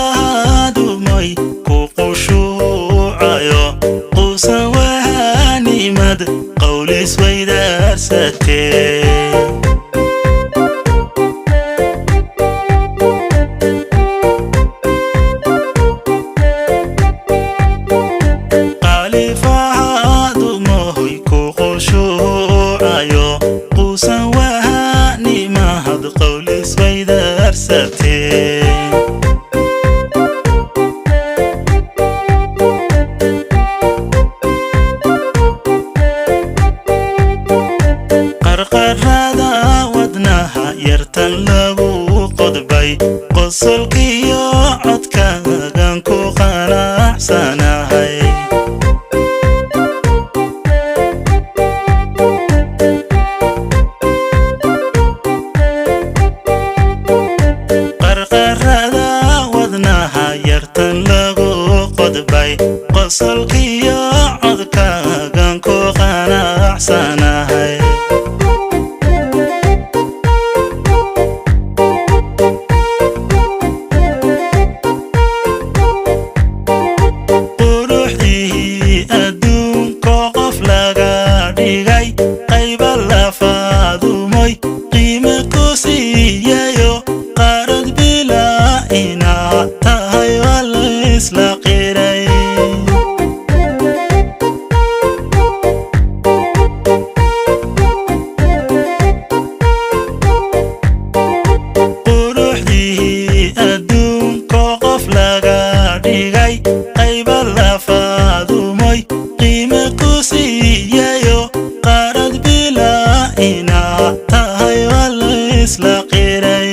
Qaalifaadumay ku qushuucayo quusan wahanimad qowlis waydaarsatee. Qaalifahadumahoy ku qushuucayo quusan wahanimahad qowlis waydaarsatee. Qarqarada wadnaha yartan lagu qodbay, qosolkiyo codkaagan ku qanacsanahay. Qarqarada wadnaha yartan lagu qodbay, qosolkiyo codkaagan ku qanacsanahay. Quruxdii adduunko qof laga dhigay, qayba lafaadumoy qiime ku siiyayo, qaarad bilaa inaad tahay waa laysla qiray. Quruxdii adduunko qof laga dhigay, qayba lafaadumoy qiime ku siiyayo, qaarad bilaa inaad tahay waa laysla qiray.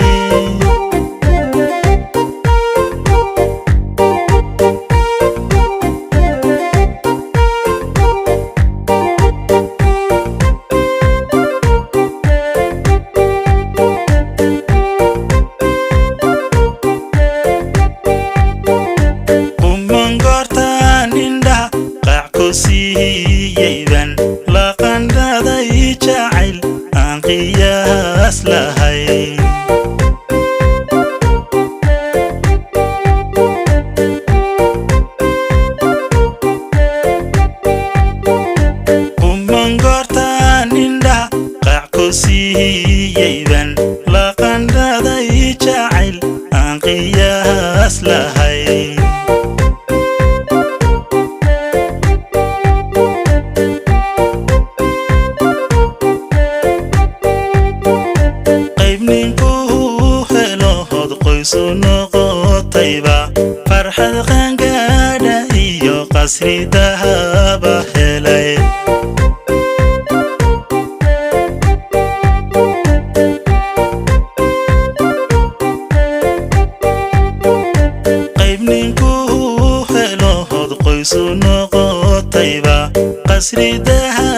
Quman goortaan indhaha qaac ku siiyeyban, la qandhaday jacayl aan qiyaas lahayn. Quman goortaan indhaha qaac ku siiyeyban, la qandhaday jacayl aan qiyaas lahayn. Qayb ninkuu helo hod qoysu noqotayba, farxad qaangaadha iyo qasri dahaba helay. Qayb ninkuu helo hod qoysu noqotayba, qasri dahaba.